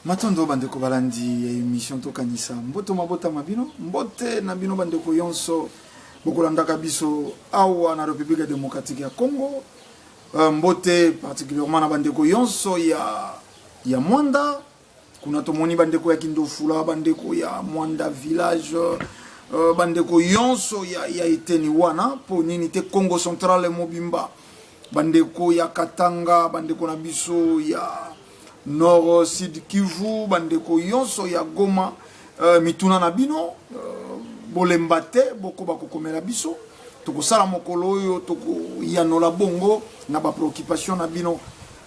Matondo bandeko balandi ya emission tokanisa mboto mabota ma bino mbote na bino bandeko yonso bokolandaka biso awa na Republique Democratique ya Congo mbote particulièrement na bandeko yonso ya ya Mwanda kuna tomoni bandeko ya Kindofula bandeko ya Mwanda village bandeko yonso ya, ya eteni wana mpo nini te Congo central mobimba bandeko ya Katanga bandeko na biso ya Nord Sud Kivu bandeko yonso ya Goma mituna na bino bolemba te bokoba kokomela biso tokosala mokolo oyo tokoyanola bongo na ba préoccupation na bino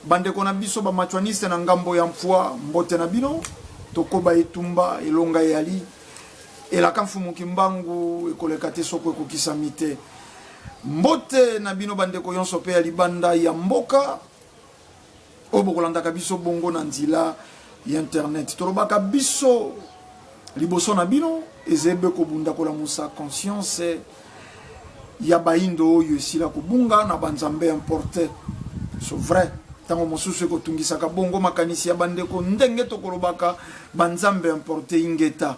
bandeko na biso ba machuaniste na ngambo ya mpwa mbote na bino tokoba etumba elonga eyali elaka mfumu Kimbangu ekoleka te soko ekokisami te mbote na bino bandeko yonso pe ya libanda ya mboka oyo bokolandaka biso bongo na nzela ya internet tolobaka biso liboso na bino ezebe kobunda kolamusa conscience ya bayindo oyo esila kobunga na banzambe importe so vrai ntango mosusu ekotungisaka bongo makanisi ya bandeko ndenge tokolobaka banzambe importe ingeta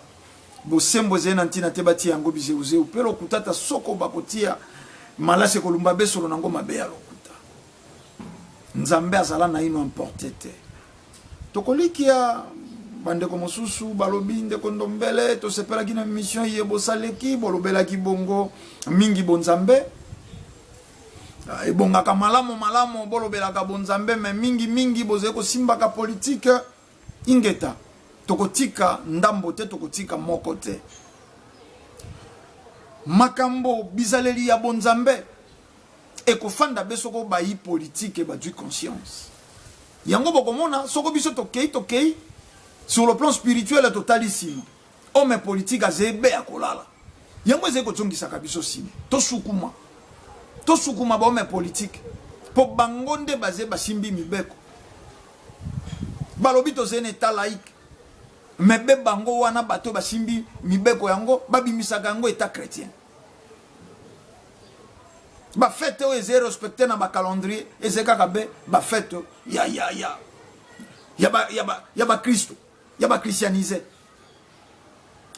bosembo ezali na ntina te batia yango bizeuzeu mpe lokuta ata soko bakotia malasi ekolumba besolo nango mabe ya lokuta Nzambe azala naino importe te. Tokolikia bandeko mosusu balobi ndeko Ndombele tosepelaki na mission ye bosaleki bolobelaki bongo mingi bonzambe ebongaka malamu malamu bolobelaka bonzambe me mingi mingi bozali kosimbaka politike ingeta tokotika ndambo te tokotika moko te makambo bizaleli ya bonzambe ekofanda be soko bayi politique bazwi conscience yango bokomona soko biso tokei tokei sur le plan spirituel totali nsima homme politique azali be ya kolala yango ezali kozongisaka biso nsima tosukuma tosukuma bahomme politique mpo bango nde bazali basimbi mibeko balobi tozali na etat laïque me be bango wana bato basimbi mibeko yango babimisaka yango etat chrétien ba fête oyo ezali respecte na ba calendrier ezali kaka be ba fête ya ya ya ya ba ya ba ya ba kristo ya ba christianise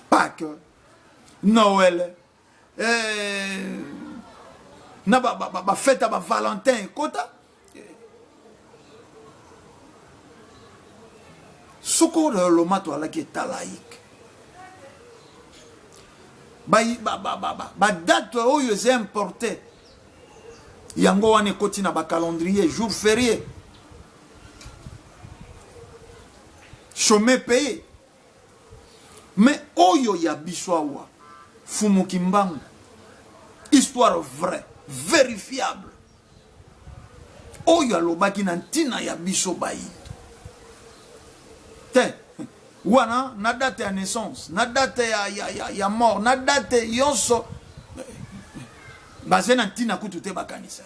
Pâques Noël eh, na ba ba, ba, ba fête ya ba Valentin ekota soko loma toalaki etat laïque badate oyo eza importe yango wana ekoti na bacalendrier jour férié chômé payé mais oyo ya biso awa Fumu Kimbangu histoire vraie vérifiable oyo alobaki na ntina ya biso bayindo te wana na date ya naissance na date ya, ya, ya, ya mort na date yonso baze na ntina kutu te bakanisa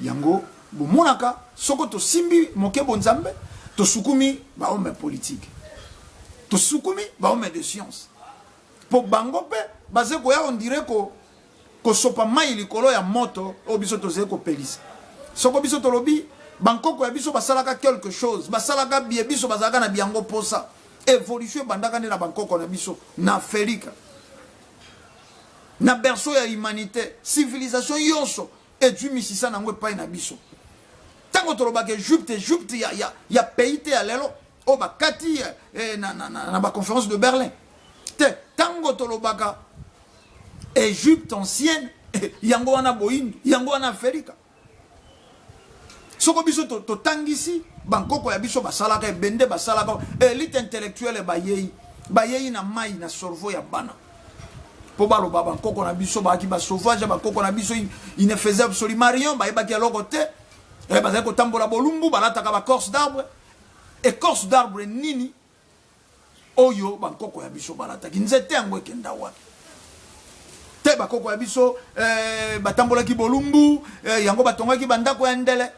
yango yango bomonaka soko tosimbi moke bonzambe tosukumi bahomme politique tosukumi bahomme de science mpo bango mpe baze koya ondire ko kosopa mai likolo ya moto oyo biso tozali kopelisa soko biso tolobi bankoko ya biso basalaka quelque chose basalaka bie biso bazalaka na biango posa evolution ebandaka nde na bankoko na biso na Afrika na berceau ya humanité civilisation yonso ezwi misisa na yango epai na biso ntango tolobaka Egypte Egypte ya, ya, ya pays te ya lelo oyo bakati eh, na, na, na, na baconférence de Berlin te ntango tolobaka Egypte ancienne yango wana boyindu yango wana Afrika soko biso totangisi bankoko ya biso basalaka ebende basalaka elite intellectuelle bayei bayei na mai na cerveau ya bana mpo baloba bankoko na biso baaki basauvage bankoko na biso il ne faisait absolument rien bayebaki eloko te bazali kotambola bolumbu balataka bacorse d'arbre ecorce d'arbre nini oyo bankoko ya biso balataki nzete yango ekenda wapi te bakoko ya biso eh, batambolaki bolumbu eh, yango batongaki bandako ya ndele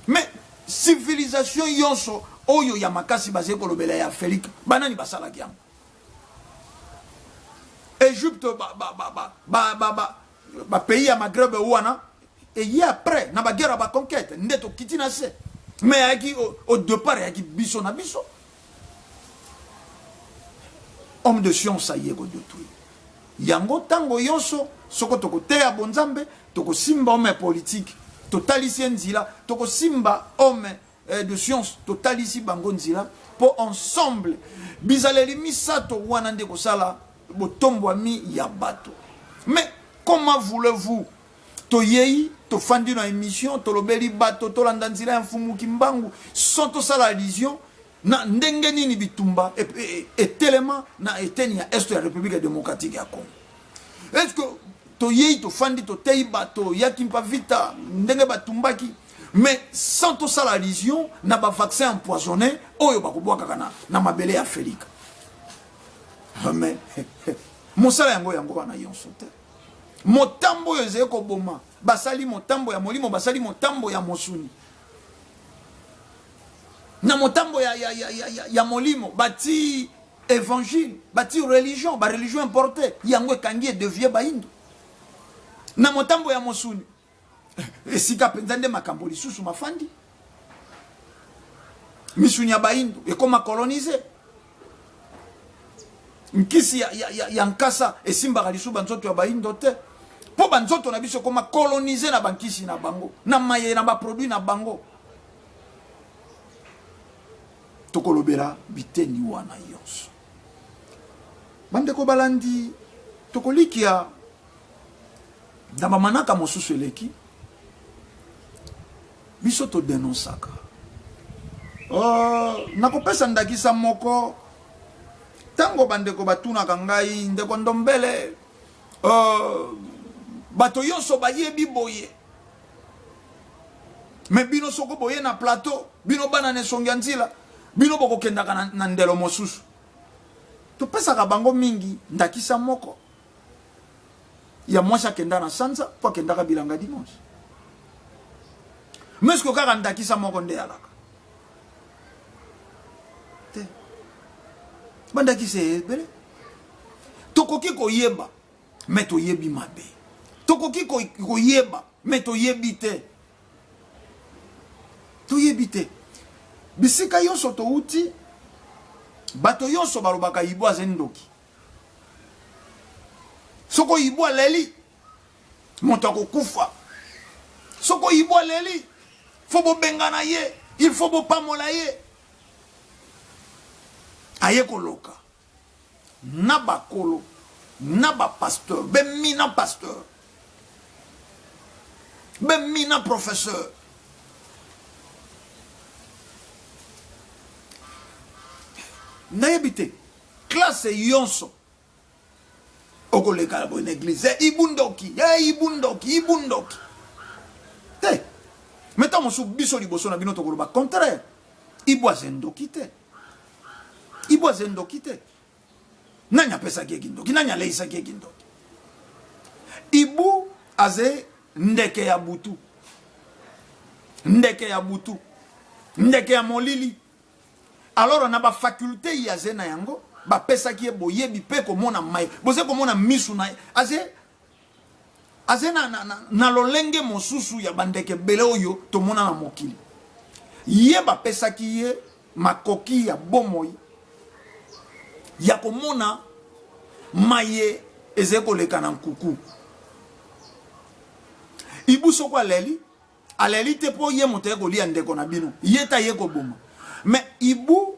mais civilisation yonso oyo ya makasi bazali kolobela ya Afrika banani basalaki yango Egypte ba, ba, ba, ba, ba, ba, ba, ba pays ya Maghreb wana Eye après na ba guerre ya ba conquête nde tokiti na se. Mais ayaki au départ ayaki biso na biso. Homme de science aye ko détruire. Yango tango yonso soko tokoteya bonzambe tokosimba homme politique totalisi ye nzila, tokosimba homme eh, de science totalisi bango nzila mpo ensemble bizaleli misato wana nde kosala botombwami ya bato. Mais comment voulez-vous toyei tofandi na émission tolobeli bato tolanda nzela ya Mfumu Kimbangu sans tosala allusion na ndenge nini bitumba etelema na eteni ya est ya République démocratique ya Congo? Est-ce que toyei tofandi toteyi bato ya Kimpa Vita ndenge batumbaki, mais sans tosala allusion na ba vaccin empoisonné oyo bakobwakaka na mabele ya Afrika? Mais mosala yango yango wana yonso te. Motambo oyo ezali koboma, basali motambo ya molimo, basali motambo ya mosuni. Na motambo ya molimo bati évangile, bati religion, ba religion importée, yango ekangi e devient bayindo. Na motambo ya mosuni esika mpenza nde makambo lisusu mafandi, misuni ya bayindo ekoma coloniser. Nkisi ya nkasa esimbaka lisusu banzoto ya bayindo te, mpo banzoto na biso ekoma coloniser na bankisi na bango, na maye na baproduit na bango. Tokolobela biteni wana nyonso. Bandeko balandi, tokolikia na bamanaka mosusu eleki biso todenonsaka. Nakopesa ndakisa moko. Ntango bandeko batunaka ngai, ndeko Ndombele, bato nyonso bayebi boye, me bino soko boye na plateau, bino bana na esongi ya nzila, bino bokokendaka na ndelo mosusu. Topesaka bango mingi ndakisa moko ya mwasi akenda na sanza mpo akendaka bilanga dimanche. Mais est-ce que kaka ndakisa moko nde alaka te? Bandakisa ebele tokoki koyeba, me toyebi mabe. Tokoki koyeba, me toyebi te. Toyebi te. Bisika nyonso touti, bato nyonso balobaka ibo aza ndoki. Soko ibo aleli, moto akokufa. Soko ibo aleli, fo bobengana ye, il faut bopamola ye. Aye koloka na bakolo, na ba pasteur, bemina pasteur, bemina professeur. Nayebi te classe yonso okoleka boye na église, ibundoki, ibundoki, ibundoki te. Mais ntango mosusu biso liboso na bino tokoloba contraire, ibu aza ndoki te, ibu aza ndoki te. Nani apesaki ye kindoki? Nani aleisaki ye kindoki? Ibu aze ndeke ya butu, ndeke ya butu, ndeke ya molili. Alors na ba faculté ya ze na yango bapesaki ye boyebi mpe komona mai, boze komona misu na ye, aze na lolenge mosusu ya bandeke ebele oyo tomona na mokili. Ye bapesaki ye makoki ya bomoi ya komona maye ezali koleka na nkuku. Ibu soko aleli, aleli te mpo ye moto aye kolia ndeko na bino, ye te aye koboma. Mais ibu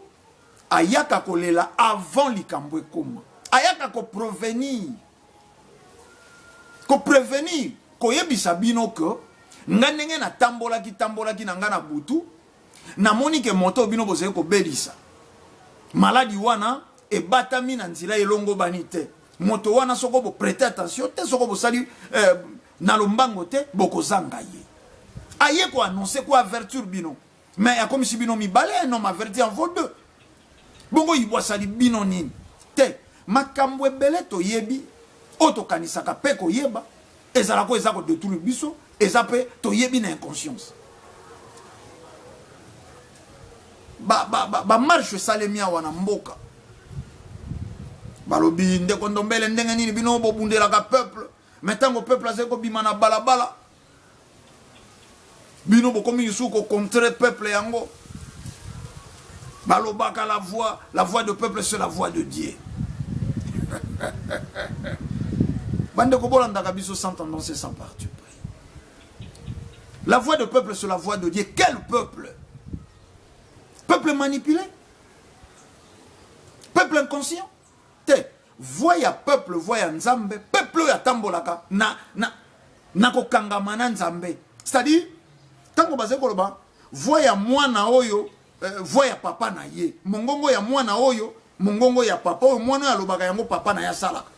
ayaka kolela avant likambo ekoma, ayaka koprevenir, koprevenir, koyebisa bino ke nga ndenge natambolaki tambolaki na nga na butu, namoni ke moto bino bozali kobelisa maladi wana ebatami na nzela elongobani te. Moto wana soko boprete attention te, soko bosali na lombango te, bokozanga ye. Aye ko annoncer, ko avertir bino, mais akomisi bino mibale, un homme averti en vaut deux. Bongo ibu asali bino nini te? Makambo ebele toyebi oyo tokanisaka mpe koyeba ezalaka oyo eza kodétruire biso, eza mpe toyebi na inconscience. Ba marche esalemi awa na mboka, balobi ndeko Ndombele, ndenge nini bino bobundelaka peuple, mais ntango peuple azali kobima na balabala, Bino bokomi lisusu ko contrer peuple yango. Balobaka la voix, la voix de peuple c'est la voix de Dieu. Bandeko bolandaka biso sans tendance et sans parti pris. La voix de peuple c'est la voix de Dieu. Quel peuple? Peuple manipulé? Peuple inconscient? Te. Voix ya peuple, voix ya Nzambe, peuple oyo atambolaka na, na, na kokangama na Nzambe. C'est-à-dire, tango bazali koloba voix ya mwana oyo, euh, voix ya papa na ye, mongongo ya mwana oyo, mongongo ya papa oyo, mwana oyo alobaka yango papa na ye asalaka.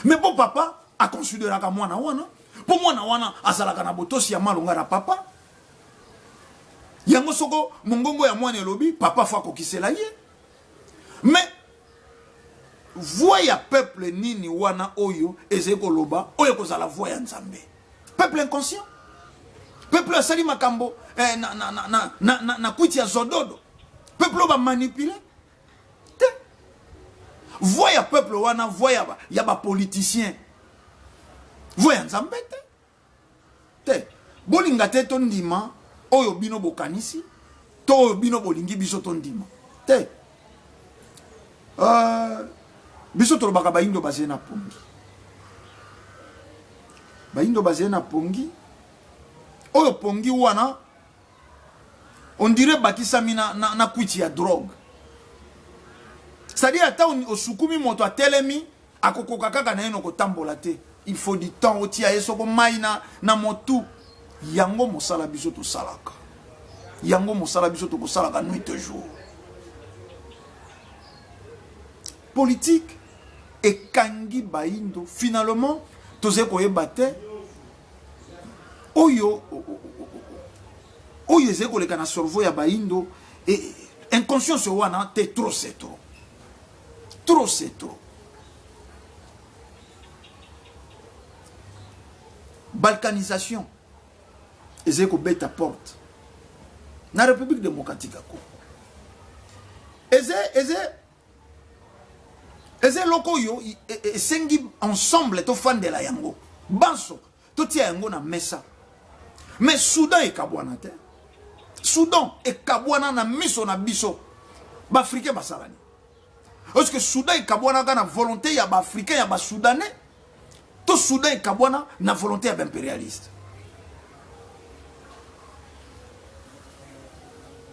Mais po papa aconsideraka mwana wana, po mwana wana azalaka na botosi ya malonga na papa. Yango soko mongongo ya mwana elobi, papa fo akokisela ye. Mais voix ya peuple nini wana oyo ezali koloba oyo ekozala voix ya Nzambe? Peuple inconscient, peuple asali makambo eh, na, na, na, na, na, na, na kwiti ya zododo, peuple oyo bamanipule te. Voix ya peuple wana voix ya, ya bapoliticien, voix ya Nzambe te. Te, bolinga te tondima oyo bino bokanisi to oyo bino bolingi biso tondima te. Uh, biso tolobaka bayindo bazali na pongi, bayindo bazali na pongi. Oyo pongi wana on dirait bakisami na, na, na kwiti ya drogue, c'est-à-dire ata osukumi moto atelemi akokoka kaka na ye no kotambola te. Il faut du temps otia ye soko mai na, na motu. Yango mosala biso tosalaka, yango mosala biso tokosalaka nuit et jour. Politique ekangi bayindo, finalement tozali koyeba te oyo oyo ezali koleka na cerveau ya bayindo. E, inconscience wana te, trop c'est trop, trop c'est trop. Balkanisation ezali kobeta porte na République démocratique ya Congo. Eza eloko oyo esengi ensemble tofandela yango banso, totia yango na mesa. Mais Soudan ekabwana te, Soudan ekabwana na miso na biso baafricain basalani. Est-ce que Soudan ekabwanaka na volonté ya baafricain ya basoudanais, to Soudan ekabwana na volonté ya baimpérialiste?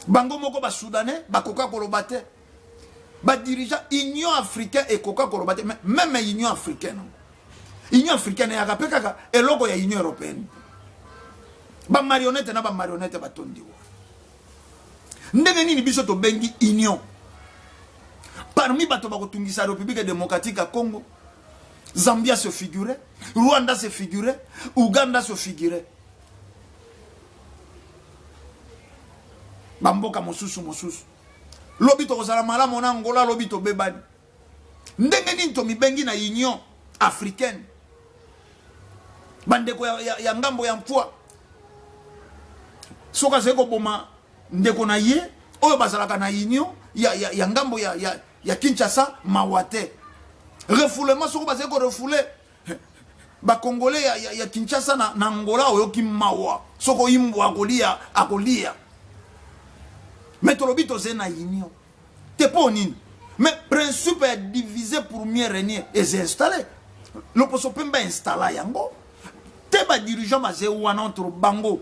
Bango moko basoudanais bakoka koloba te, badirigeant Union africaine ekoka koloba te. Même Union africaine, Union africaine eyaka mpe kaka eloko ya Union européenne, bamarionnette na bamarionnette batondi wana. Ndenge nini biso tobengi union parmi bato bakotungisa République démocratique ya Congo? Zambia se figurait, Rwanda se figurait, Uganda se figurait, bamboka mosusu mosusu. Lobi tokozala malamu na Angola, lobi tobebani. Ndenge nini tomibengi na Union africaine? Bandeko ya, ya, ya ngambo ya mpwa, soki azali koboma ndeko na ye oyo bazalaka na union ya, ya, ya ngambo ya, ya, ya Kinshasa, mawa te. Refoulement, soki bazali korefoule bakongole ya, ya, ya Kinshasa na, na Angola, oyoki mawa. Soki oyimbwa akolia, akolia. Me tolobi tozali na union te mpo nini? Mais principe ya diviser pour mieux régner eza installé. Loposo mpe bainstalla yango te. Badirigeant bazali wana entre bango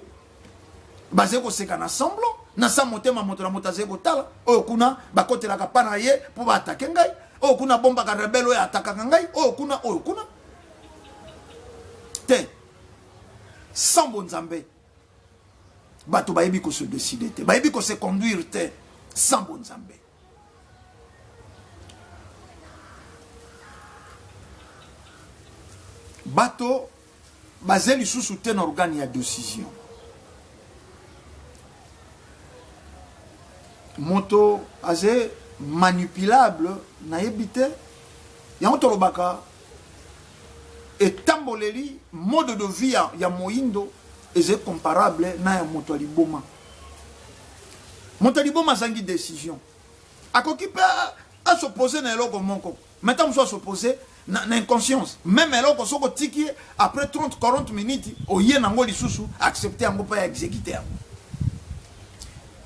bazali koseka na semblant na sa motema, moto na moto azali kotala oyo kuna bakotelaka pa na ye mpo baatake ngai, oyo kuna abombaka rebele oyo atakaka ngai, oyo kuna, oyo kuna te. Sans bonzambe bato bayebi kose décider te, bayebi kose conduire te sans bonzambe. Bato baze lisusu te na organe ya décision. Moto aze manipulable, nayebi te. Yango tolobaka etamboleli, mode de vie ya, ya moyindo ezali comparable na ya moto ya liboma. Moto ya liboma azangi décision, akoki mpe asopose na eloko moko, mais ntango mosusu asopose na, na inconscience. Meme eloko soki otiki ye après 30 40 minutes, oye nango lisusu, accepte yango mpe exécute yango.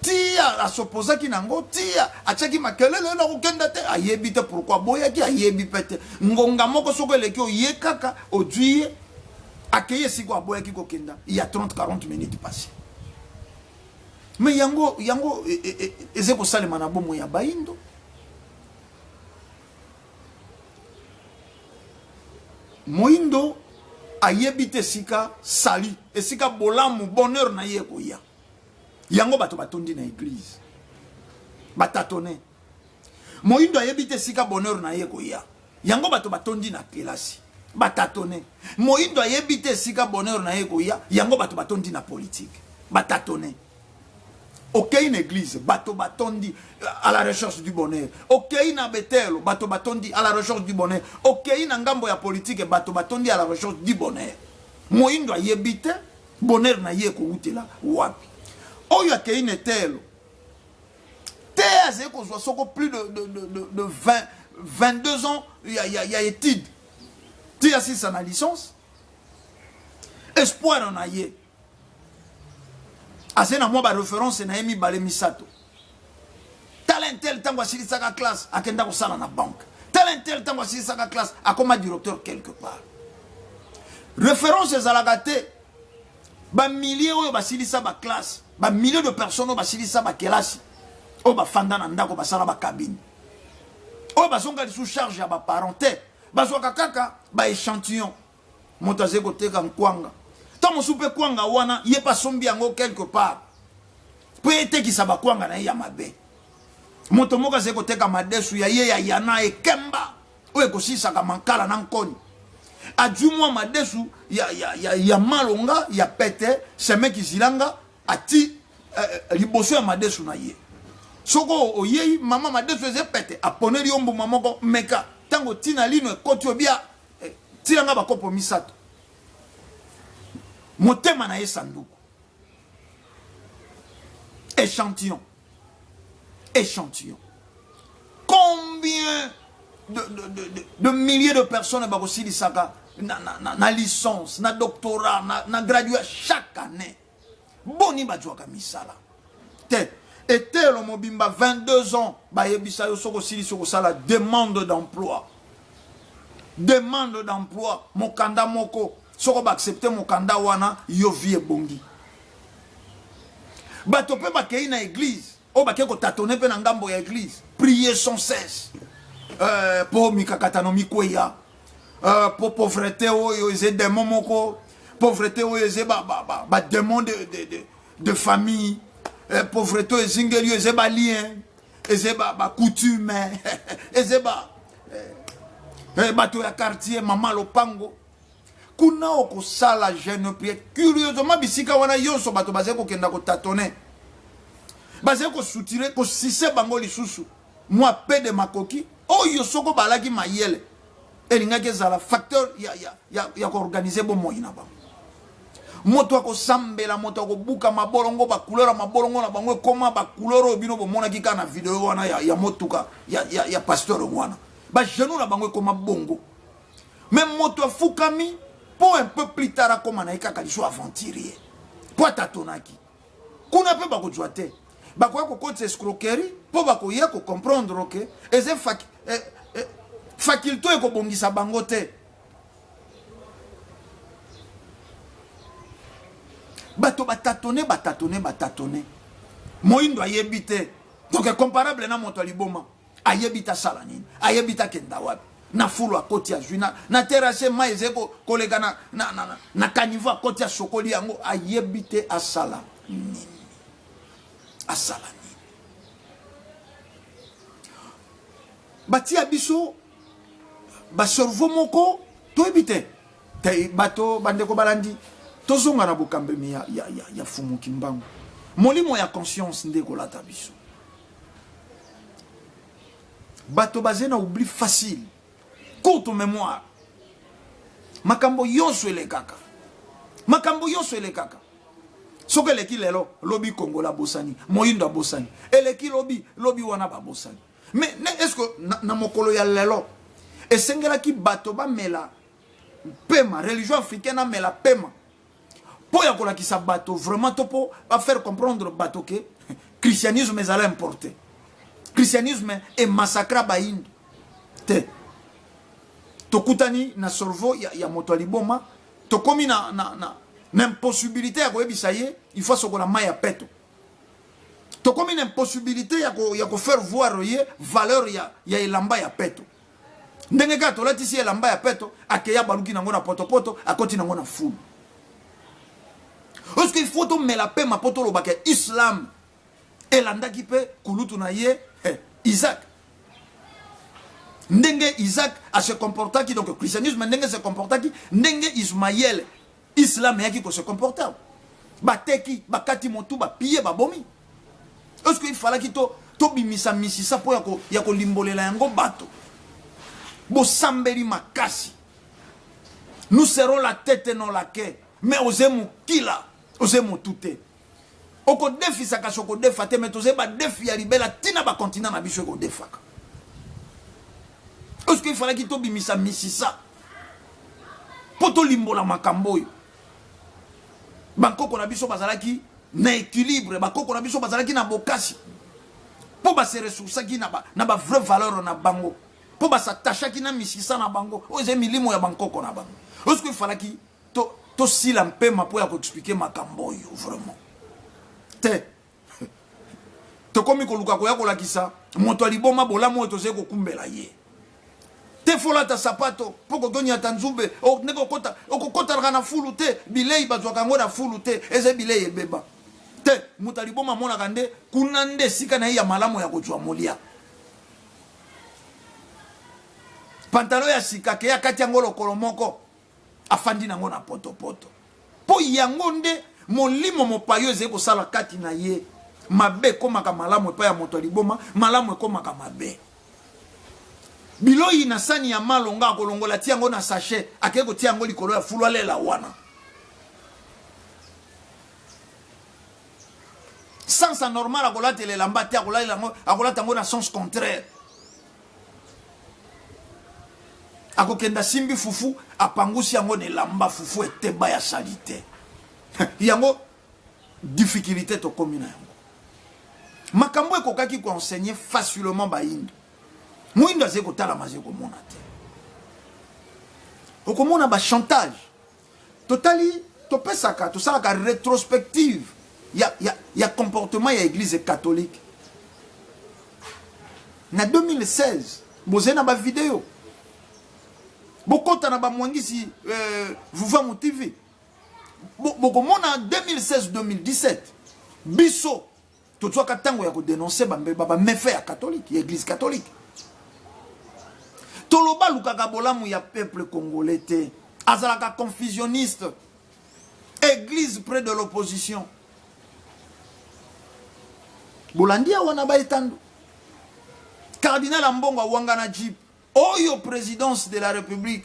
Ti asopozaki nango, ti atiaki makelele na kokenda te, ayebi te pourquoi aboyaki, ayebi mpe te. Ngonga moko soki eleki, oye kaka ozwi ye, akei esika aboyaki kokenda ya 30 40 minutes passé. Mais yango yango eza kosalema na bomoi ya bayindo. Moyindo ayebi te esika sali, esika bolamu, bonheur na ye ekoya. Yango bato batondi na église, batatone. Moyindo ayebi te esika bonheur na ye ekoya. Yango bato batondi na kelasi, batatone. Moyindo ayebi te esika bonheur na ye ekoya. Yango bato batondi na politique, batatone. Okei na église, bato batondi à la recherche du bonheur. Okei na betelo, bato batondi à la recherche du bonheur. Okei na ngambo ya politique, bato batondi à la recherche du bonheur. Moyindo ayebi te bonheur na ye ekowutela wapi. Oyo akei na etelo te, azali kozwa soko plus de 20, 22 ans ya étude ti asilisa na licence. Espoir na ye, azali na mwa baréférence na ye mibale, misato. Tala un tel, ntango asilisaka classe, akenda kosala na banque. Tala un tel, ntango asilisaka classe, akoma directeur quelque part. Référence ezalaka te. Bamilliers oyo basilisa baclasse, bamilliers de personnes oyo basilisa bakelasi, oyo bafanda na ndako, basala bacabine, oyo bazonga lisusu charge ya baparent te, bazwaka kaka baéchantillon. Moto azali koteka nkwanga, ntango mosusu mpe kwanga wana ye mpe asombi yango quelque part mpo etekisa bakwanga na ye ya mabe. Moto moko azali koteka madesu ya ye ya yana ekemba oyo ekosilisaka mankala na nkoni, azwi mwa madesu ya malonga ya pete semeki zilanga, ati liboso ya madesu na ye. Soko oyei: "Mama, madesu eza pete." Aponeli yo mbuma moko, meka. Ntango ntina lino ekoti, obia tilanga bakopo misato. Motema na ye sanduku. Échantillon, échantillon. Combien de milliers de personnes bakosilisaka na licence, na doctorat, na graduat chaque année? Boni bazwaka misala te? Etelo mobimba, 22 ans, bayebisa yo soki osilisi kosala demande d'emploi, demande d'emploi, mokanda moko, soko baaccepte mokanda wana, yo vie ebongi. Bato mpe bakei na église, oyo bakei kotâtonner mpe na ngambo ya église, prier sans cesse mpo mikakatano mikweya, mpo pauvreté oyo eza démon moko, pauvreté oyo eza badémon de famille, pauvreté oyo ezingeli oyo eza balien, eza bacoutume, eza bato ya quartier, mama lopango kuna okosala jeûne, prière. Curieusement, bisika wana nyonso bato bazali kokenda kotâtonner, bazali kosoutirer, kosise bango lisusu mwa pe de makoki oyo soko balaki mayele elingaki ezala facteur ya koorganiser bomoi na bango. Moto akosambela, moto akobuka mabolongo, bacouleur ya mabolongo na bango ekóma bacouleur oyo bino bomonaki kaka na video wana ya motuka ya pasteur wana. Bagenou na bango ekóma bongo. Mais moto afukami mpo un peu plus tard akóma na ye kaka liso aventurier, mpo atâtonnaki kuna mpe bakozwa te, bakoya kokotisa escroquerie, mpo bakoya kocomprendre ke eza faculté oyo ekobongisa bango te. Bato batâtonner, batâtonner, batâtonner. Moyindo ayebi te. Donc comparable na moto ya liboma, ayebi te asala nini, ayebi te akenda wapi. Na fulu akoti, azwi na terrasse, mai ezali koleka na caniveau, akoti, asokoli yango. Ayebi te asala nini, asala nini. Batia biso bacerveau moko, toyebi te te. Bato, bandeko balandi, tozonga na bokambemi ya Fumu Kimbangu. Molimo ya conscience nde ekolata biso. Bato baze na oubli facile, courte mémoire. Makambo nyonso elekaka, makambo nyonso elekaka. Soki eleki lelo, lobi Kongola abosani, moyindo abosani, eleki lobi, lobi wana babosani. Mais est ce que na mokolo ya lelo Esengelaki bato bamela pema, religion africaine amela pema mpo ya kolakisa bato vraiment to mpo bafaire comprendre bato ke christianisme ezala importe, christianisme emassacra bayindo te. Tokutani na cerveau ya moto ya liboma, tokomi na impossibilité ya koyebisa ye il faut asokola mai ya peto. Tokomi na impossibilité ya kofaire voir ye valeur ya elamba ya peto. Ndenge kaka tolatisi elamba ya peto, akeya baluki nango na potopoto, akoti nango na fulu. Parce qu'il faut tomela pema mpo tolobaka islam elandaki mpe kulutu na ye Isaac. Ndenge Isaac ase comportaki, donc christianisme ndenge se comportaki, ndenge Ismaël islam eyaki kose comporter, bateki, bakati motu, bapie, babomi. Est-ce qu'il fallaki tobimisa misisa mpo ya kolimbolela yango bato? Bosambeli makasi, nous serons la tête non la queue, mais oze mokila, oze motu te. Okodefisaka so okodefa te, mais toze badefi ya libela ntina bacontinent na biso ekodefaka. Est-ce qu'il fallaki tobimisa misisa mpo tolimbola makambo oyo? Bankoko na biso bazalaki na équilibre, bakoko na biso bazalaki na bokasi mpo base ressourçaki na ba vraie valeur na bango, mpo basatachaki na misisa na bango oyo eza milimo ya bankoko na bango. Est-ce qu'il fallaki tosila mpema mpo ya koexpliquer makambo oyo? Vraiment te. Tokomi koluka koya kolakisa moto ya liboma bolamu oyo tozali kokumbela ye te. Folata sapato mpo kokoniata nzube ndenge okokotalaka na fulu te. Bilei bazwaka yango na fulu te, eza bilei ebeba te. Moto ya liboma amonaka nde kuna nde esika na ye ya malamu ya kozwa molia. Pantalo ya sika ke akati yango lokolo moko, afandi nango na potopoto, mpo yango nde molimo mopayo ezali kosala kati na ye. Mabe ekomaka malamu epai ya moto ya liboma, malamu ekomaka mabe. Biloi na sani ya malonga akolongola, tia yango na sachet, akei kotia yango likolo ya fulu, alela wana. Sens anormal, akolatela elamba te, akolata yango na sens contraire. Akokenda asimbi fufu, apangusi yango na elamba, fufu eteba ya saleté. Yango difficulté tokomi na yango. Makambo ekokaki koenseigner facilement bayindo, moyindo azali kotalama, azali komona te. Okomona bachantage. Totali, topesaka, tosalaka rétrospective ya comportement ya église catholique na 2016. Bozali na bavideo, bokɔta na bamwangisi Vuvamu TV, bokomona 2016 2017 biso tozwaka ntango ya kodénoncer baméfaits ya catholique, ya église catholique. Toloba alukaka bolamu ya peuple congolais te, azalaka confusionniste, église près de l'opposition. Bolandi awa na baetando, cardinal Ambongo awangana jeep oyo présidence de la République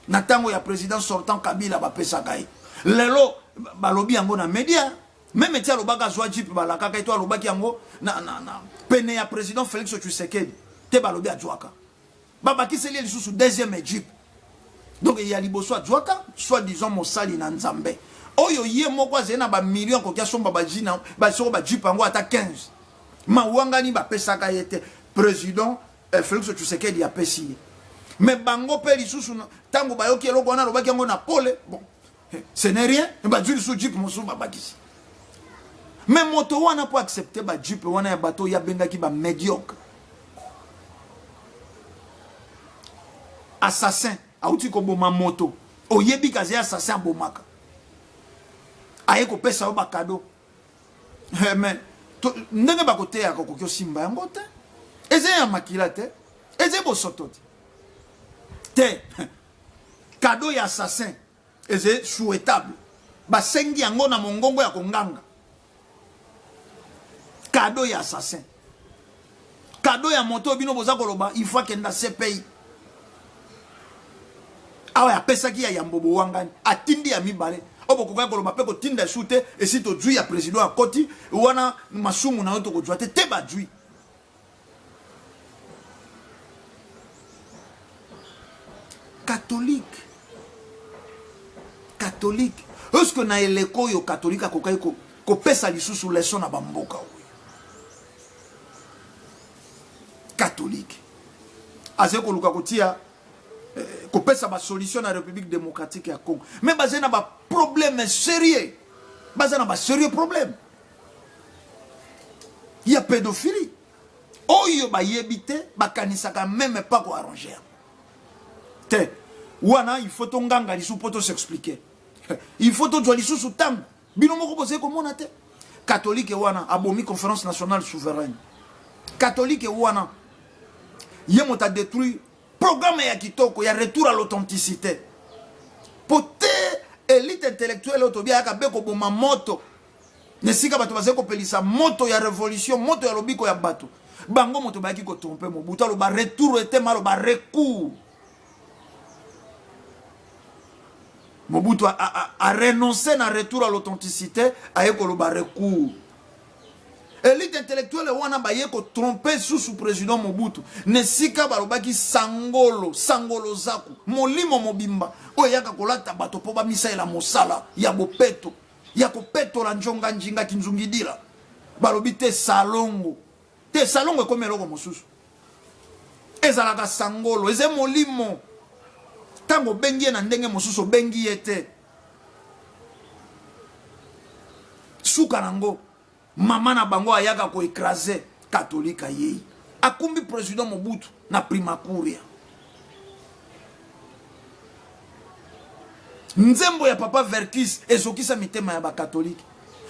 na ntango ya président sortant Kabila bapesaka ye. Lelo balobi yango na média même ti alobaka azwa jeep, balakaka ye to alobaki yango na pene ya président Félix Tshisekedi te. Balobi azwaka, babakiseli ye lisusu deuxième jeep. Donc ya liboso azwaka, soit disant mosali na Nzambe oyo ye moko azali na bamillion, akoki asomba soko bajeep yango ata 15, mawangani bapesaka ye te. Président Félix Tshisekedi apesi ye. Mais bango mpe lisusu ntango bayoki eloko wana, alobaki yango na pole, bon, ce n'est rien, bazwi lisusu jeep mosusu babakisi. Mais moto wana mpo accepte bajeep wana ya bato oyo abengaki bamédiocre, assassin auti koboma moto, oyebi kazi assassin abomaka, aye kopesa yo bacadeau. Mais ndenge bakoteyaka, okoki osimba yango te. Eza ya makila te, eza bosoto te te. Cadeau ya assassin eza souhaitable, basengi yango na mongongo ya konganga. Cadeau ya assassin, cadeau ya moto oyo bino boza koloba il faut akenda CPI. Awa apesaki ya yambo, bowangani, atindi ya mibale oyo bokokaki koloba mpe kotinda esu te. Esi tozwi ya président akoti wana, masumu na yo tokozwa te te, bazwi. Catholique, catholique, est ce que na eleko oyo catholique akokaki kopesa lisusu leçon na bamboka oyo? Catholique azali koluka kotia kopesa basolution na République démocratique ya Congo, mais bazali na baproblème sérieux, baza na basérieux problème ya pédophilie oyo bayebi te, bakanisaka même pas koarranger yango te. Wana il faut tonganga lisusu mpo tos'expliquer, il faut tozwa lisusu ntango. Bino moko bozali komona te, catholique wana abomi Conférence nationale souveraine. Catholique wana ye moto adétruire programme ya kitoko ya retour à l'authenticité, po te élite intellectuelle oyo tobi ayaka be koboma moto na esika bato bazali kopelisa moto ya révolution, moto ya lobiko ya bato. Bango moto bayaki kotromper Mobutu, aloba retour etema, aloba recours. Mobutu a renoncé na retour à l'authenticité, aye koloba recours. Élite intellectuelle wana baye kotromper susu président Mobutu na esika balobaki sangolo, sangolo zaku, molimo mobimba oyo eyaka kolata bato mpo bamisalela mosala ya bopeto, ya kopetola njonga njinga kinzungidila. Balobi te salongo te, salongo ekomi eloko mosusu. Ezalaka sangolo, eza molimo. Ntango obengi ye na ndenge mosusu, obengi ye te. Suka nango, mama na bango ayaka koécraser catholique. Ayei, akumbi président Mobutu na Primakuria. Nzembo ya papa Verckys ezokisa mitema ya bacatholique.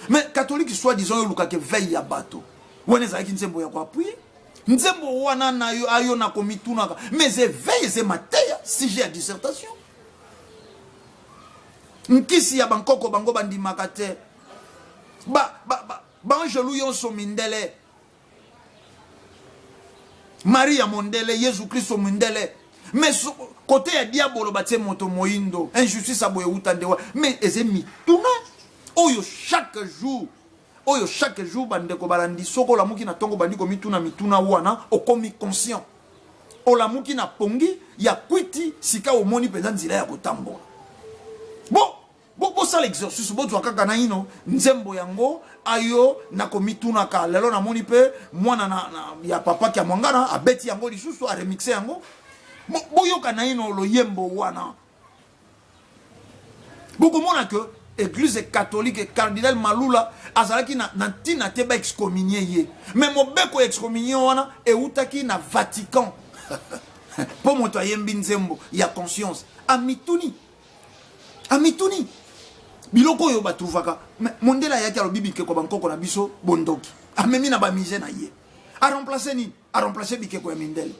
Mais catholique, soi disant oyo olukaka éveil ya bato, wana ezalaki nzembo ya koappuyer nzembo wana na yo ayo na komitunaka. Mais éveil eza mateya, sujet ya dissertation. Nkisi ya bankoko, bango bandimaka te. Baangelu nyonso mindele, Maria mondele, Yesu Kristo mondele, mais côté ya diabolo batie moto moyindo. Injustice aboye euta nde wa? Mais eza mituna oyo chaque jour, oyo chaque jour bandeko balandi. Soki olamuki na ntongo, bandi komituna mituna wana, okomi conscient. Olamuki na pongi ya kwiti, sika omoni mpenza nzela ya kotambola. Bo bosala exercice, bozwa kaka na ino nzembo yango ayo na komitunaka. Lelo namoni mpe mwana na ya papa Kiamwangana abeti yango lisusu, aremixer yango. Boyoka na ino loyembo wana, bokomona ke Église catholique, cardinal Malula azalaki na ntina te baexcommunier ye. Mais mobeko ya excommunier wana eutaki na Vatican, mpo moto ayembi nzembo ya conscience, amituni, amituni biloko oyo batrouvaka. Mondele ayaki, alobi bikeko bankoko na biso bondoki, amemi na bamusée na ye. Aremplacer nini? Aremplacer bikeko ya mindele.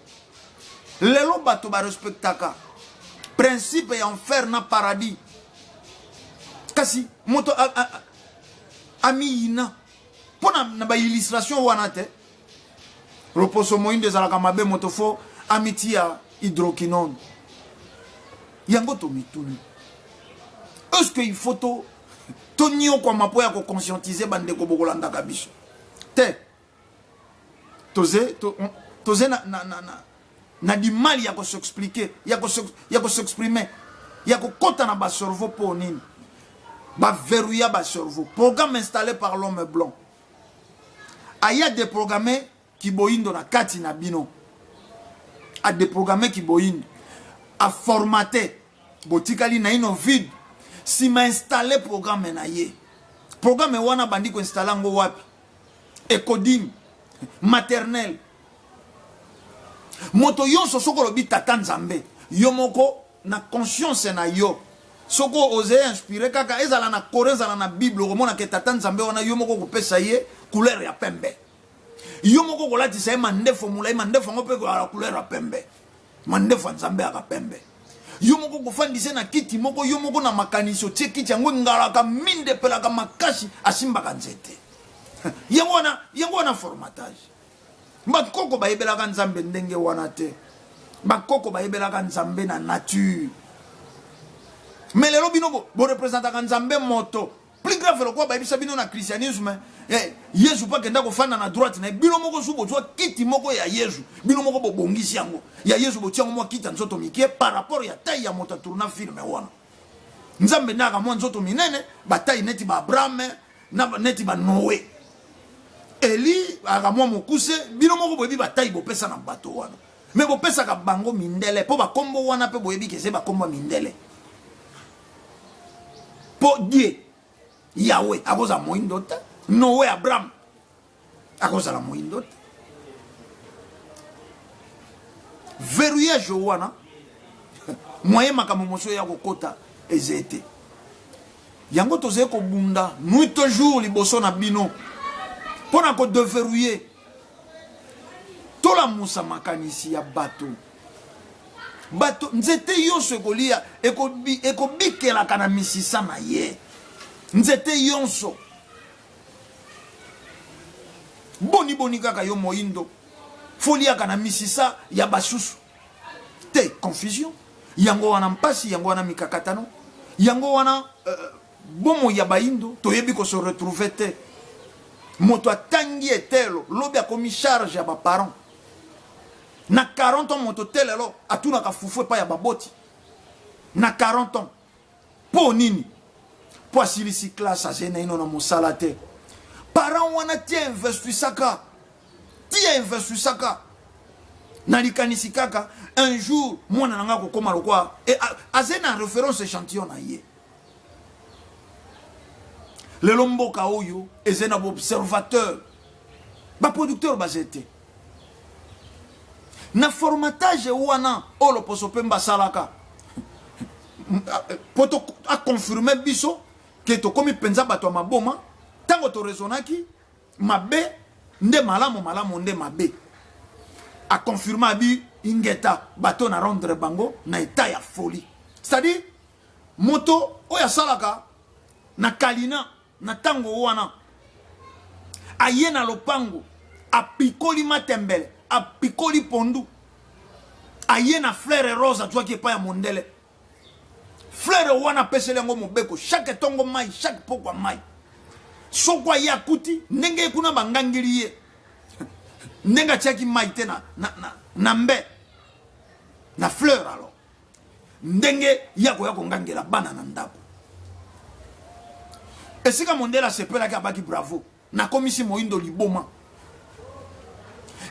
Lelo bato barespectaka principe ya enfer na paradis, kasi moto amiyina mpo na baillustration wana te. Loposo moyindo ezalaka mabe, moto fo amitia hydroquinone. Yango tomituni: est ce que il faut to toniokwama mpo ya koconscientiser bandeko bokolandaka biso te? Toze to, toze na du mal ya kos'expliquer, ya kos'exprimer, ya kokɔta na bacerveau. Mpo nini baverrouilla bacerveau? Programme installé par l'homme blanc aya déprogramme kiboyindo na kati na bino, adéprogramme kiboyindo, aformater, botikali naino vide. Nsima installe programme na ye. Programme wana bandi koinstaller yango wapi? Ecodim maternel. Moto nyonso, soki olobi tata Nzambe, yo moko na conscience na yo, soki oze inspiré kaka, ezala na Coran, ezala na Bible, okomona ke tata Nzambe wana, yo moko kopesa ye couleur ya pembe, yo moko kolatisa ye mandefo molai, mandefo yango mpe kozala couleur ya pembe. Mandefo ya Nzambe yaka pembe. Yo moko kofandisa na kiti moko, yo moko na makanisi otie kiti yango engalaka minde, epelaka makasi, asimbaka nzete yango wana. Yango wana formatage. Bakoko bayebelaka Nzambe ndenge wana te. Bakoko bayebelaka Nzambe na nature. Mais lelo bino borepresentaka Nzambe moto. Plus grave, lokola bayebisa bino na christianisme, Eh, Yesu mpe akenda kofanda na droite na ye. Bino moko su bozwa kiti moko ya Yesu, bino moko bobongisi yango ya Yesu, botia yango mwa kiti ya nzoto mike par rapport ya taille ya moto atourna film wana. Nzambe nde aka mwa nzoto minene, bataille neti ba Abraham na neti ba Noe. Eli aka mwa mokuse, bino moko boyebi bataille bopesa na bato wana. Me bopesaka bango mindele mpo bakombo wana mpe boyebi ke eze bakombo ya mindele. Mpo Dieu Yahweh akozala moindo te. Noe Abraham akozala moindo te. Verrouillage wana moyen makambo mosusu ya kokota eze te. Yango tozali kobunda nuit et jour liboso na bino mpo na kodeverrouiller, tolamusa makanisi ya bato. Bato nzete yonso ekolia ekobikelaka na misisa na ye. Nzete yonso boni boni kaka yo moindo foliaka na misisa ya basusu te. Confusion yango wana, mpasi yango wana, mikakatano yango wana. Bomoi ya baindo toyebi ko se retrouver te. Moto atangi etelo lobi akomi charge ya baparent na 40 ans. Moto te lelo atunaka fufu epai ya baboti na 40 ans. Mpo nini? Mpo asilisi classe, azali naino na mosala te. Parent wana ti investisaka, ti investisaka na likanisi kaka un jour mwana na ngai akokoma lokwa e, azali na référence échantillon na ye. Lelo mboka oyo ezali na baobservateur, baproducteur bazali te na formatage wana oyo loposo mpe basalaka mpo to aconfirme biso ke tokomi mpenza bato ya maboma. Ntango toraisonnaki mabe nde malamu, malamu nde mabe, aconfirme abi ingeta bato na rendre bango na état ya folie. C'est-à-dire moto oyo asalaka na kalina na ntango wana aye na lopango, apikoli matembele, apikoli pondu, aye na fleur rose azwaki epai ya mondele. Fleur wana apeseli yango mobeko, chaque ntongo mai, chaque pokwa mai. Soko aye akuti ndenge ye kuna bangangeli ye ndenge atiaki mai te na, na, na, na mbe na fleur, alors ndenge ya koya kongangela bana na ndako esika mondele asepelaki, abaki bravo, nakomisi moindo liboma.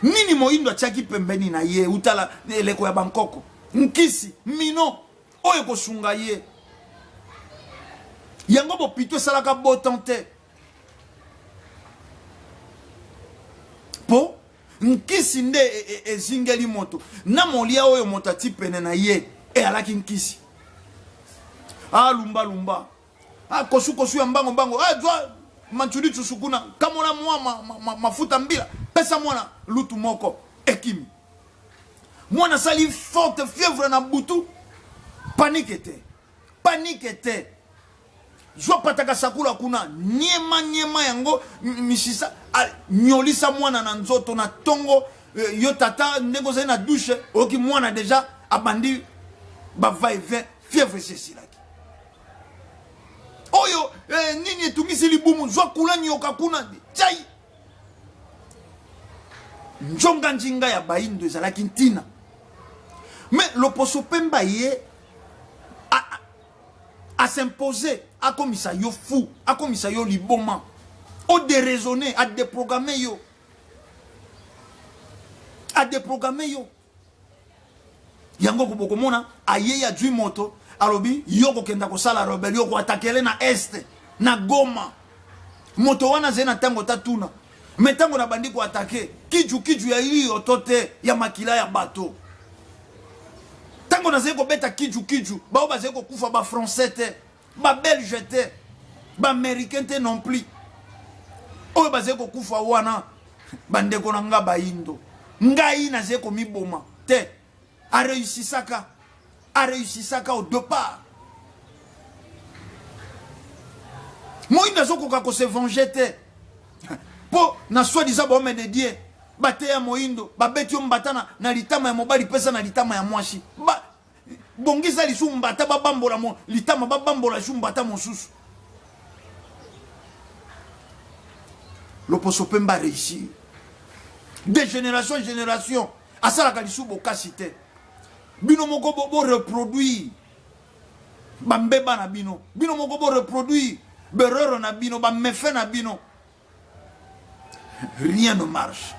Nini moindo atiaki pembeni na ye utala eleko ya bankoko? Nkisi mino oyo ekosunga ye. Yango bopito esalaka botan te mpo nkisi nde ezingeli moto na molia oyo moto ati pene na ye eyalaki nkisi. Ah, lumba lumba, ah, kosu kosu ya mbango mbango, ah, zwa manchudi tsusu kuna, kamola mwa ma, ma, ma, mafuta mbila, pesa mwana lutu moko ekimi. Mwana asali forte fièvre na butu, panike te, panike te, zwa pataka sakula kuna, niema niema yango misisa, nyolisa mwana na nzoto na tongo. Yo tata ndenge ozali na douche, oyoki mwana deja abandi ba va et vient, fièvre esi esilaki. Oyo nini etungisi libumu, zwa kula nyoka kuna tiai. Njonga njinga ya baindo ezalaki ntina. Me loposo pemba ye as'impose, akomisa yo fou, akomisa yo liboma, odéraisonne, adéprogramme yo, adéprogramme yo. Yango bokomona ayei azwi moto, alobi yo kokenda kosala rébellion, koatakele na este na Goma. Moto wana azali na ntango tatuna me ntango nabandi koatake kiju kiju ya iyo to te ya makila ya bato. Ntango nazali kobeta kiju kiju, bao bazali kokufa, bafrançais te, babelge te, baaméricain te non plus. Oyo bazali kokufa wana bandeko na nga bayindo, ngai nazali komiboma te. Areusisaka, areusisaka au départ. Moyindo azokoka kose venger te mpo na soi-disant bahomme de Dieu bateya moyindo, babeti yo mbata na, na litama ya mobali, pesa na litama ya mwasi ba, bongisa lisu mbata, babambola mo, litama, babambola lisu mbata mosusu. Loposo pembe aréussir de génération en génération, asalaka lisusu bokasi te. Bino moko bo reproduire bambeba na bino, bino moko bo reproduire berere na bino, bamefe na bino, rien ne marche.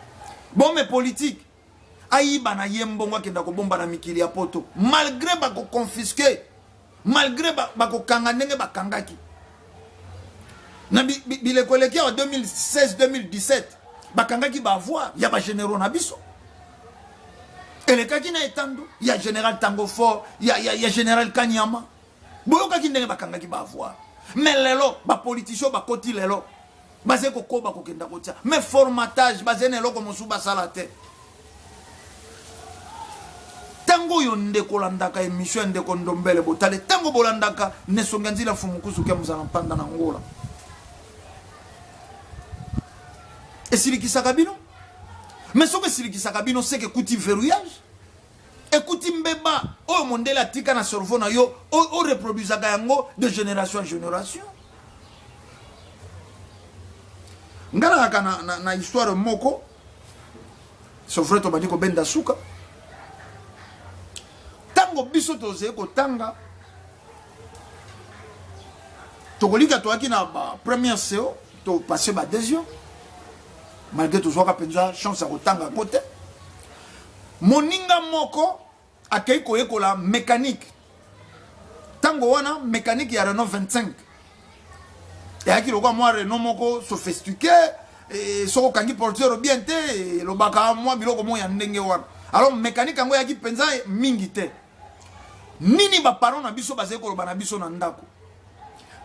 Bon, mais politique ayiba na ye mbongo, akenda kobomba na mikili ya poto, malgré bakoconfiske, malgré bakokanga ndenge bakangaki na bileko eleki awa 2016 2017, bakangaki baavoir ya bagénéraux na biso, elekaki na etando ya général Tango Fort, ya général Kanyama. Boyokaki ndenge bakangaki baavoir. Mais lelo bapoliticien bakoti, lelo bazali kokoba kokenda kotia, mais formatage bazali na eloko mosusu basala te. Ntango oyo ndeko olandaka émission ya ndeko Ndombele Botale, ntango bolandaka Nesonga Nzila Fumukusu ke mozala mpanda na Ngola, esilikisaka bino. Mais soki esilikisaka bino, seke ekuti verrouillage, ekuti mbeba oyo mondele atika na cerveau na yo, oreproduisaka yango de génération en génération. Nga nakaka na histoire moko, c'est vrai, tobandi kobenda suka. Ntango biso tozali kotanga, tokolika, toyaki na ba première CO, topasse ba deuxième, malgré tozwaka mpenza chance ya kotanga ko te. Moninga moko akei koyekola mécanique. Ntango wana mécanique ya Renault 25 eyaki lokola mwa Renault moko sophistiqué. Soki okangi portière bien te, elobaka mwa biloko moko ya ndenge wana. Alors mécanique yango eyaki mpenza mingi te. Nini baparent na biso bazali koloba na biso na ndako?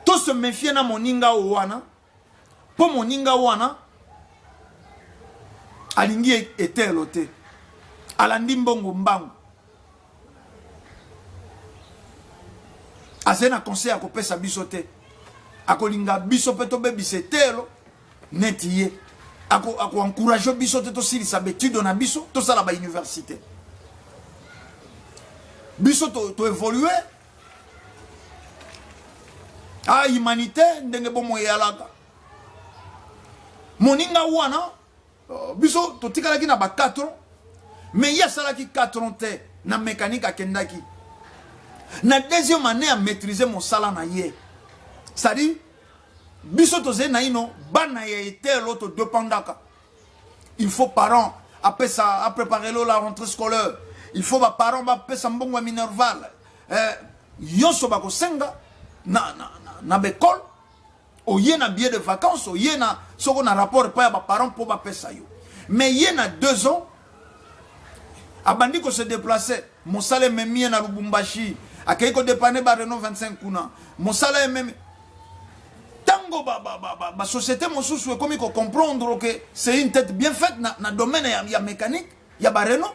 To se méfie na moninga oyo wana, mpo moninga wana alingi etelo te, alandi mbongo mbangu, azali na conseil ya kopesa biso te, akolinga biso mpe tobebisa etelo neti ye, akoencourage ako biso te tosilisa baétude na biso, tosala bauniversité. Biso toévolue to a humanité ndenge bomoi eyalaka. Moninga wana, biso totikalaki na ba 4 ans, mais ye asalaki 4 ans te na mécanique. Akendaki na deuxième année, amaîtrise mosala na ye. C'est-à-dire biso tozali naino bana ya etelo, todépendaka. Il faut parent apesa, apréparer lo la rentrée scolaire, il faut baparent bapesa mbongo ya minerval, nyonso bakosenga na baekole. Oye na billet de vacances, oye na soko na rapport epai ya baparent mpo bapesa yo. Mais ye na 2 ans abandi kose déplacer, mosala ememi ye na Lubumbashi, akei kodépanner ba Renault 25 kuna. Mosala ememi ntango basociété mosusu ekomi kocomprendre que c'est une tête bien faite na domaine ya mécanique ya barenault,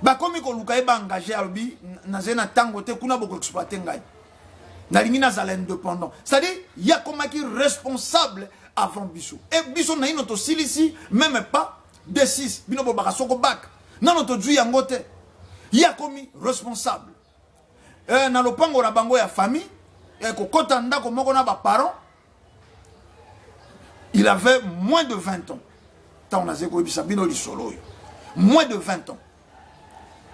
bakomi koluka ye baengage. Alobi: "Nazali na ntango te, kuna bokoexploite ngai, nalingi nazala indépendant." C'est-à-dire ye akomaki responsable avant biso. E biso naino tosilisi même pas D6, bino bolobaka soko bac, nano tozwi yango te, ye akomi responsable. Na lopango na bango ya famille, kokɔta ndako moko na baparent. Il avait moins de 20 ans ntango nazali koyebisa bino lisolo oyo, moins de 20 ans.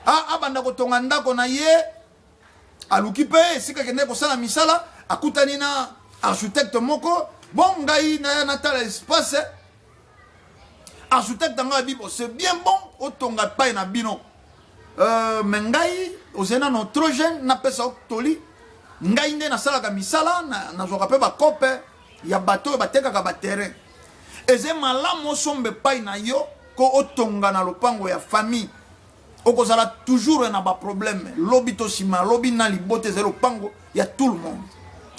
Abanda kotonga ndako na ye, aluki mpe esika akendeki kosala misala, akutani na architecte moko. Bon, ngai naya natala espace. Architecte yango abi: "Bon, c'est bien bon otonga epai na bino, mais ngai ozali nano trop jeune, napesa toli. Ngai nde nasalaka misala, nazwaka mpe bakope ya bato oyo batekaka baterrain. Eza malamu osomba epai na yo ko otonga na lopango ya famille. Okozala toujours na baproblème lobi to nsima lobi na libota, ezali lopango ya tout le monde."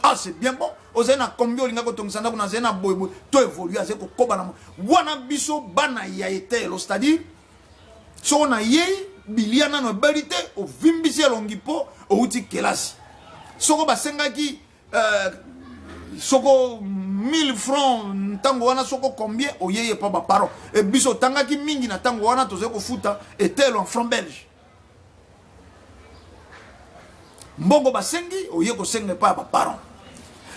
"Ah, c'est bien bon. Ozali na combien olingaki kotongisa ndako?" "Nazali na boyeboye." To évolue, azali kokoba na wana. Biso bana ya etelo, c'est-à-dire soko na yei bilia nano ebeli te, ovimbisi elongi mpo outi kelasi. Soko basengaki soko 1000 francs ntango wana, soko combien, oyei epa baparent. E biso otangaki mingi na ntango wana, tozali kofuta etelo en franc belge. Mbongo basengi, oye kosenga epai ya baparent.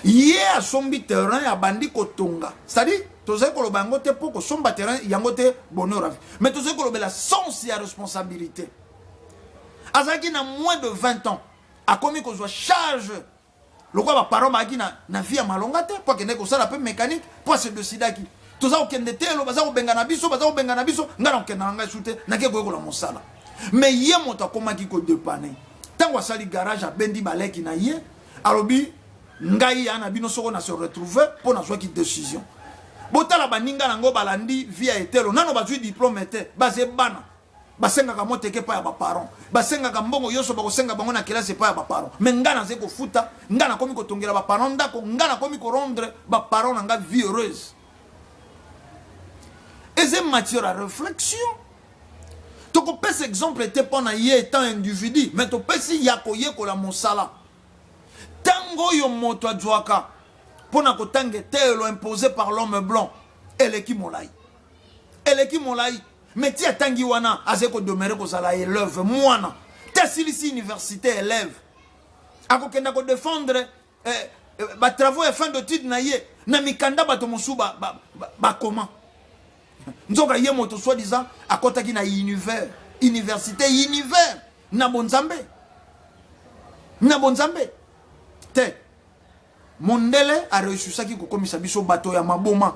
Ye asombi terrain, abandi kotonga. C'est-à-dire Tozali koloba yango te mpo kosomba terrain yango te bonheur à vie, mais tozali kolobela sens ya responsabilité. Azalaki na moins de 20 ans, akomi kozwa charge lokola baparent bayaki na vie ya malonga te, mpo akendaki kosala mpe mécanique, mpo ase decidaki toza kokende te elo baza kobengana biso, baza kobengana biso, ngai na kokenda na ngai su te, nake koyekola mosala. Mais ye moto akomaki kodépanner. Ntango asali garage, abendi baleki na ye, alobi: "Ngai ya na bino soko na se retrouve mpo nazwaki décision." Botala baninga nango balandi vie ya etelo, nano bazwi diplôme te, baze bana basengaka moteke epai ya baparent, basengaka mbongo nyonso bakosenga bango na kelasi epai ya baparent. Mais ngai nazali kofuta, ngai nakomi kotongela baparent ndako, ngai nakomi korendre baparent na ngai vie heureuse. Eza matière ya réflexion. Tokopesa exemple te mpo na ye étant individu, mais topesi ya koyekola mosala. Ntango oyo moto azwaka mpo na kotanga eteyelo imposé par l'homme blanc eleki molai, eleki molai. Mais ti atangi wana, azali kodemeurer kozala élève, mwana te. Asilisi université, élève, akokenda kodéfendre batravaux ya fin d'étude na ye na mikanda bato mosusu bakoma ba. Nzoka ye moto soi-disant akɔtaki na univers, université, univers na bonzambe, na bonzambe te. Mondele areusisaki kokomisa biso bato ya maboma,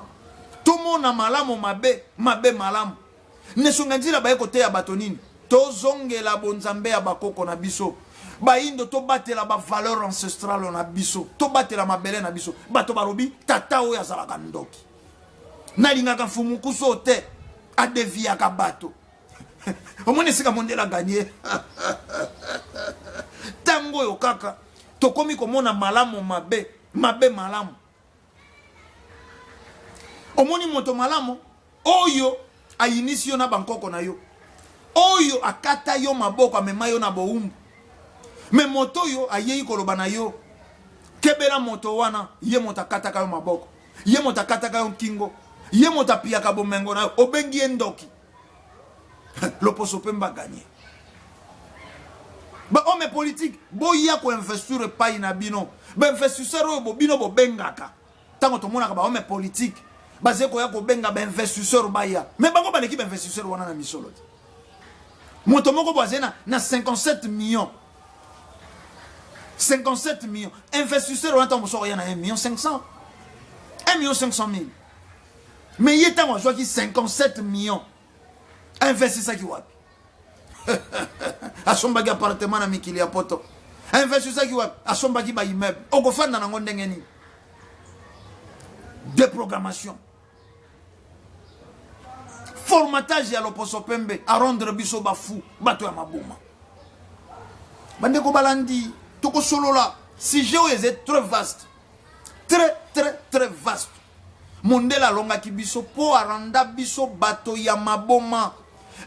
tomona malamu mabe, mabe malamu. Nesonga nzila baye koteya bato nini? Tozongela bonzambe ya bakoko na biso bayindo, tobatela bavaleur ancestrale na biso, tobatela mabele na biso. Bato balobi: "Tata oyo azalaka ndoki, nalingaka mfumukusu te, adéviaka bato." Omoni esika mondele agagner. Ntango oyo kaka tokomi komona malamu mabe, mabe malamu. Omoni moto malamu oyo ayinisi yo na bankoko na yo, oyo akata yo maboko, amema yo na bowumbu. Mais moto oyo ayei koloba na yo: "Kebela moto wana, ye moto akataka yo maboko, ye moto akataka yo nkingo, ye moto apiyaka bomengo na yo," obengi ye ndoki. Loposo pembe agagner. Bahomme politique, boya koinvestir epai na bino. Bainvestisseur oyo bino bobengaka, ntango tomonaka bahomme politique bazali koya kobenga bainvestisseur baya, mais bango baleki bainvestisseur wana na misolo te. Moto moko bo azali na 57 millions, 57 millions, investisseur wana ntango mosusu akoya na 1 million 500, 1 million 500 mille. Mais ye ntango azwaki 57 millions, investisaki wapi? Asombaki appartement na mikili ya poto. Investisaki wapi? Asombaki baimmeuble. Okofanda nango ndenge nini? Déprogrammation, formatage ya loposo pembe arendre biso bafu, bato ya maboma. Bandeko balandi, tokosolola sujet oyo eza très vaste, très très très vaste. Mondele alongaki biso mpo aranda biso bato ya maboma,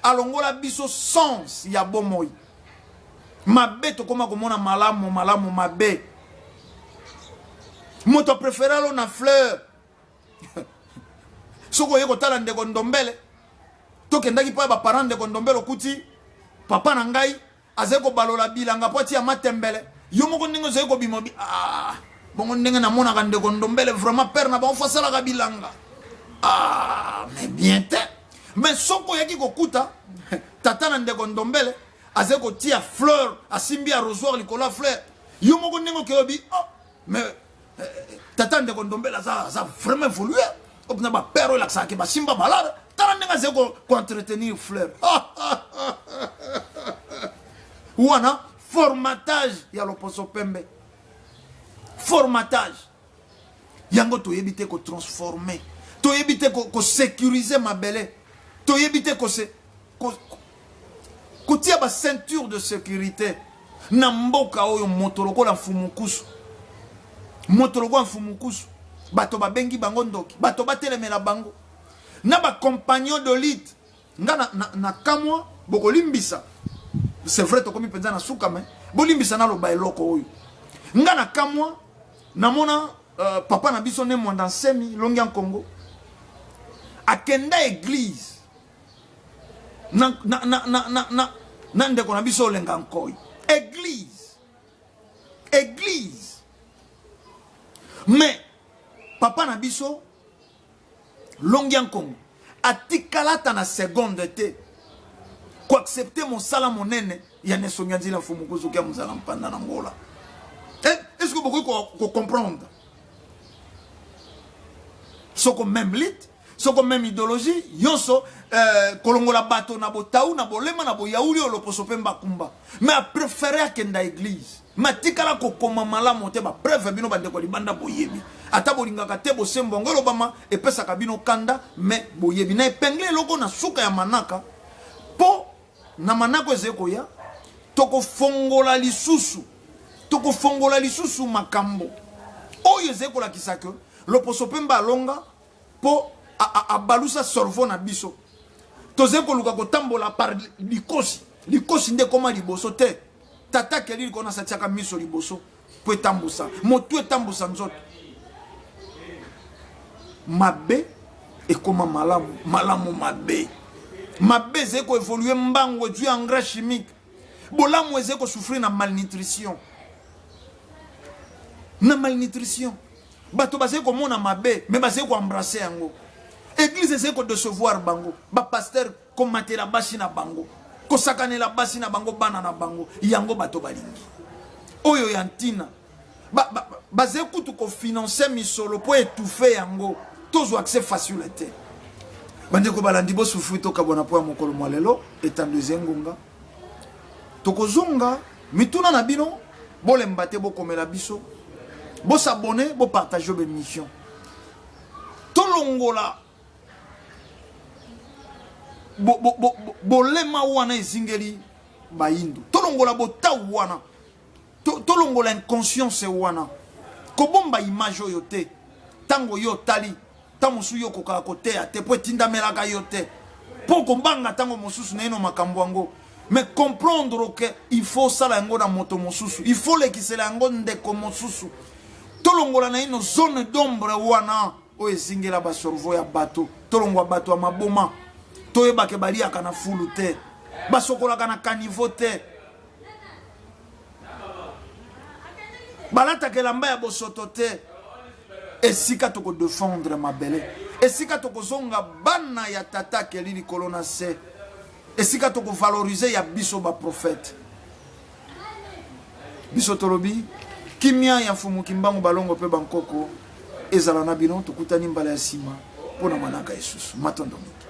alongola biso sens ya bomoi. Mabe tokóma komona malamu, malamu mabe. Moto apréféré alo na fleur. Soki oye kotala ndeko Ndombele, tokendaki mpo ya baparent ndeko Ndombele, okuti papa na ngai azali kobalola bilanga mpo atia matembele. Yo moko ndenge ozali kobima bi, ah, bongo ndenge namonaka ndeko Ndombele, vraiment père na bango fo asalaka bilanga. Ah, mais bien te. Mais soki oyaki kokuta tata na ndeko Ndombele azali kotia fleur, asimbi arrosoir likolo ya fleur, yo moko ndenge okeyobi: "Oh, mais tata ndeko Ndombele aza vraiment évolué opena bapère oyo elakisaka basimba malade. Tala ndenge azali koentretenir fleur wana." Formatage ya loposo pembe, formatage yango toyebi te kotransformer, toyebi te kosécuriser mabele, toyebi te kotia baceinture de sécurité na mboka oyo. Moto lokola mfumukusu, moto lokola mfumukusu, bato babengi bango ndoki, bato batelemela bango na bacompagnon de lutte. Nga na kamwa, bokolimbisa, c'est vrai, tokomi mpenza na suka, mais bolimbisa naloba eloko oyo. Nga na kamwa, namona papa na biso Ne Mwanda Nsemi Longi ya Nkongo akenda église na ndeko na biso Olenga Nkoi, église, église. Mais papa na biso Longia Nkongo atikala ata na seconde te koaccepte mosala monene ya Nesongia Nzila Mfumu Kuzuki ya Muzala Mpanda na Angola. Eh, est-ce que bokoki kocomprendre? Soko même lit, soko même idéologie, yonso euh, kolongola bato na botau na bolema na boyauli oyo loposo mpe mbakumba. Mais a préféré akenda église. Mais atikala kokoma malamu te ba preuve bino bandeko libanda boyebi. Ata bolingaka te bosembo yango elobama epesaka bino kanda mais boyebi. Na epingle eloko na suka ya manaka po na manako ezali koya tokofongola lisusu tokofongola lisusu makambo oyo ezali kolakisa ke loposo pembe alonga mpo abalusa cerveau na biso. Tozali koluka kotambola par likosi, likosi nde ekoma liboso te. Tata Kelly likolo na atiaka miso liboso mpo etambusa motu, etambusa nzoto. Mabe ekoma malamu, malamu mabe, mabe ezali koevolue mbangu, ezwi engrais chimique. Bolamu ezali kosouffrir na malnutrition, na malnutrition. Bato bazali komona mabe me bazali koembrasse yango. Eglise ezali kodecevoir bango, bapasteur komatela basi na bango, kosakanela basi na bango, bana na bango, yango bato balingi oyo ya ntina. Bazali kutu kofinanse misolo mpo etufe yango, tozwa accès facile te. Bandeko balandi, bosufri tokabwana mpo ya mokolo mwa lelo. Etando eza ngonga, tokozonga mituna na bino. Bolemba te, bokomela biso, bosabone, bopartage bemission. Tolongola bolema wana ezingeli bayindo, tolongola botau wana, tolongola inconscience wana. Kobomba image oyo te. Ntango yo otali, ntango mosusu yo okokaka koteya te mpo etindamelaka yo te, mpo kobanga ntango mosusu naino makambo yango. Mais comprendre que il faut osala yango na moto mosusu, il faut lekisela yango ndeko mosusu. Tolongola naino zone d'ombre wana oyo ezingela bacerveau ya bato. Tolongwa bato ya maboma, toyebake baliaka na fulu te, basokolaka na caniveau te, balataka elamba ya bosoto te. Esika tokodefendre mabele, esika tokozonga bana ya tata Keli likolo na se, esika tokovalorize ya biso baprofete. Biso tolobi kimia ya Mfumu Kimbangu, balongo mpe bankoko ezala na bino. Tokutani mbala ya nsima mpo na manaka esusu. Matondo mingi.